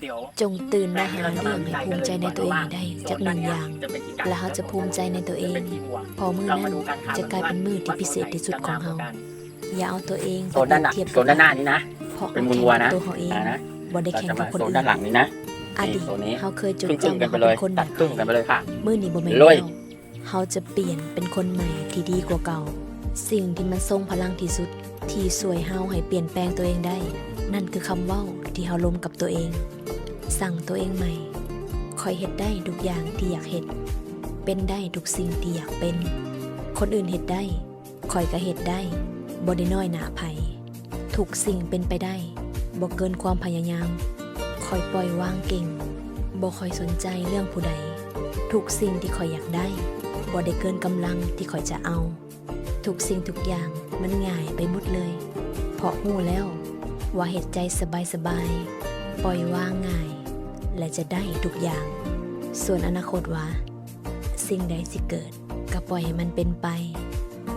ຈົ່ງຕື່ນມາຫາເລື່ອງໃຫ້ພູມໃຈໃນຕົວເອງໃຫ້ໄດ້ຈັກໜຶ່ງຢ່າງ ແລະ ເຮົາຈະພູມໃຈໃນຕົວເອງ, ເພາະມື້ນັ້ນຈະກາຍເປັນມື້ທີ່ພິເສດທີ່ສຸດຂອງເຮົາ. ຢ່າເອົາຕົວເອງໄປປຽບທຽບກັບໃຜ, ເພາະເຮົາແຂ່ງກັບຕົວເຮົາເອງ, ບໍ່ໄດ້ແຂ່ງກັບຄົນອື່ນ. ອະດີດເຮົາເຄີຍຈົດຈຳວ່າເຮົາເປັນຄົນແບບໃດ, ມື້ນີ້ບໍ່ແມ່ນແລ້ວ. ເຮົາຈະປ່ຽນເປັນຄົນໃໝ່ທີ່ດີກວ່າເກົ່າ. ສິ່ງທີ່ມັນຊົງພະລັງທີ່ສຸດ ທີ່ຊ່ວຍເຮົາໃຫ້ປ່ຽນແປງຕົວເອງໄດ້ ນັ້ນຄືຄຳເວົ້າທີ່ເຮົາລົມກັບຕົວເອງ. ສັ່ງຕົວເອງໃໝ່, ຂ້ອຍເຮັດໄດ້ທຸກຢ່າງທີ່ຢາກເຮັດ, ເປັນໄດ້ທຸກສິ່ງທີ່ຢາກເປັນ. ຄົນອື່ນເຮັດໄດ້, ຂ້ອຍກໍເຮັດໄດ້, ບໍ່ໄດ້ນ້ອຍໜ້າໃຜ. ທຸກສິ່ງເປັນໄປໄດ້, ບໍ່ເກີນຄວາມພະຍາຍາມ. ຂ້ອຍປ່ອຍວາງເກັ່ງ, ບໍ່ຄ່ອຍສົນໃຈເລື່ອງຜູ້ໃດ. ທຸກສິ່ງທີ່ຂ້ອຍຢາກໄດ້, ບໍ່ໄດ້ເກີນກຳລັງທີ່ຂ້ອຍຈະເອົາ. ທຸກສິ່ງທຸກຢ່າງມັນງ່າຍໄປໝົດເລີຍ, ເພາະຮູ້ແລ້ວວ່າເຮັດໃຈສະບາຍໆ, ປ່ອຍວາງງ່າຍ ແລະ ຈະໄດ້ທຸກຢ່າງ. ສ່ວນອະນາຄົດວ່າ ສິ່ງໃດຊິເກີດ ກໍປ່ອຍໃຫ້ມັນເປັນໄປ,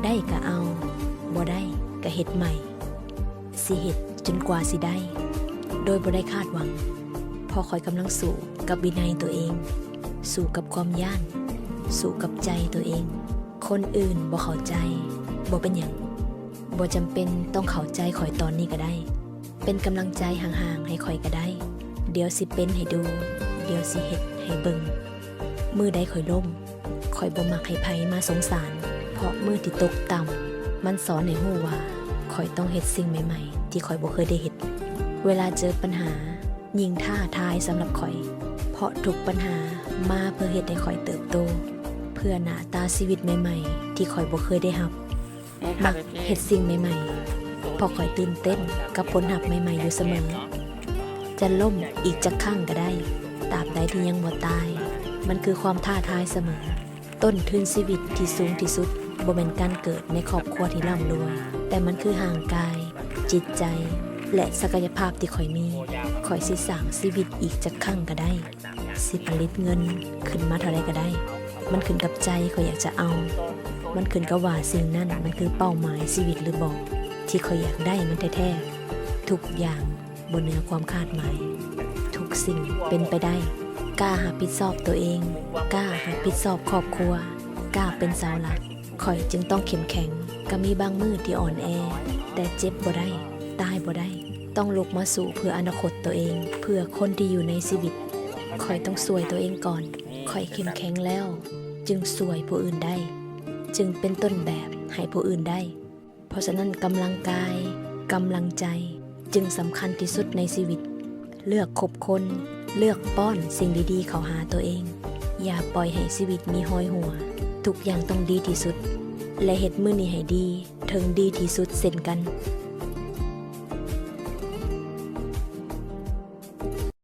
ໄດ້ກໍເອົາ, ບໍ່ໄດ້ກໍເຮັດໃໝ່. ຊິເຮັດຈົນກວ່າຊິໄດ້ ໂດຍບໍ່ໄດ້ຄາດຫວັງ, ເພາະຂ້ອຍກຳລັງສູ້ກັບວິໄນຕົວເອງ, ສູ້ກັບຄວາມຢ້ານ, ສູ້ກັບໃຈຕົວເອງ. ຄົນອື່ນບໍ່ເຂົ້າໃຈ, ບໍ່ເປັນຫຍັງ, ບໍ່ຈຳເປັນຕ້ອງເຂົ້າໃຈຂ້ອຍຕອນນີ້ກໍໄດ້. ເປັນກຳລັງໃຈຫ່າງໆໃຫ້ຂ້ອຍກໍໄດ້. ດຽວຊິເປັນໃຫ້ດູ, ດຽວຊິເຮັດໃຫ້ເບິ່ງ. ມື້ໃດຂ້ອຍລົ້ມ, ຂ້ອຍບໍ່ມັກໃຫ້ໃຜມາສົງສານ, ເພາະມື້ທີ່ຕົກຕ່ຳ ມັນສອນໃຫ້ຮູ້ວ່າຂ້ອຍຕ້ອງເຮັດສິ່ງໃໝ່ໆທີ່ຂ້ອຍບໍ່ເຄີຍໄດ້ເຮັດ. ເວລາເຈີປັນຫາ ຍິ່ງທ້າທາຍສຳລັບຂ້ອຍ, ເພາະທຸກບັນຫາມາເພື່ອເຮັດໃຫ້ຂ້ອຍເຕີບໂຕ, ເພື່ອໜ້າຕາຊີວິດໃໝ່ໆທີ່ຂ້ອຍບໍ່ເຄີຍໄດ້ຮັບ. ມັກເຮັດສິ່ງໃໝ່ໆ ເພາະຂ້ອຍຕື່ນເຕັ້ນກັບຜົນຮັບໃໝ່ໆຢູ່ສະເໝີ. ຈະລົ້ມອີກຈັກຄັ້ງກໍໄດ້, ຕາບໃດທີ່ຍັງບໍ່ຕາຍ, ມັນຄືຄວາມທ້າທາຍສະເໝີ. ຕົ້ນທຶນຊີວິດທີ່ສູງທີ່ສຸດ ບໍ່ແມ່ນການເກີດໃນຄອບຄົວທີ່ລ່ຳລວຍ, ແຕ່ມັນຄືຮ່າງກາຍ, ຈິດໃຈ ແລະ ສັກກະຍະພາບທີ່ຂ້ອຍມີ. ຂ້ອຍຊິສ້າງຊີວິດອີກຈັກຄັ້ງກໍໄດ້, ຊິຜະລິດເງິນຂຶ້ນມາເທົ່າໃດກໍໄດ້. ມັນຂຶ້ນກັບໃຈຂ້ອຍຢາກຈະເອົາ. ມັນຂຶ້ນກັບວ່າສິ່ງນັ້ນມັນຄືເປົ້າໝາຍຊີວິດຫຼືບໍ່, ທີ່ຂ້ອຍຢາກໄດ້ມັນແທ້ໆ. ທຸກຢ່າງ ບໍ່ເໜືອຄວາມຄາດໝາຍ. ທຸກສິ່ງເປັນໄປໄດ້. ກ້າຮັບຜິດຊອບຕົວເອງ, ກ້າຮັບຜິດຊອບຄອບຄົວ, ກ້າເປັນເສົາຫຼັກ. ຂ້ອຍຈຶ່ງຕ້ອງເຂັ້ມແຂງ. ກໍມີບາງມື້ທີ່ອ່ອນແອ, ແຕ່ເຈັບບໍ່ໄດ້, ຕາຍບໍ່ໄດ້. ຕ້ອງລຸກມາສູ້ເພື່ອອະນາຄົດຕົວເອງ, ເພື່ອຄົນທີ່ຢູ່ໃນຊີວິດ. ຂ້ອຍຕ້ອງຊ່ວຍຕົວເອງກ່ອນ. ຂ້ອຍເຂັ້ມແຂງແລ້ວ, ຈຶ່ງຊ່ວຍຜູ້ອື່ນໄດ້, ຈຶ່ງເປັນຕົ້ນແບບໃຫ້ຜູ້ອື່ນໄດ້. ເພາະສະນັ້ນ ກຳລັງກາຍ, ກຳລັງໃຈ ຈຶ່ງສຳຄັນທີ່ສຸດໃນຊີວິດ. ເລືອກຄົບຄົນ, ເລືອກປ້ອນສິ່ງດີໆເຂົ້າຫາຕົວເອງ. ຢ່າປ່ອຍໃຫ້ຊີວິດມີຮອຍຮົ່ວ. ທຸກຢ່າງຕ້ອງດີທີ່ສຸດ ແລະ ເຮັດມື້ນີ້ໃຫ້ດີເຖິງດີທີ່ສຸດເຊັ່ນກັນ.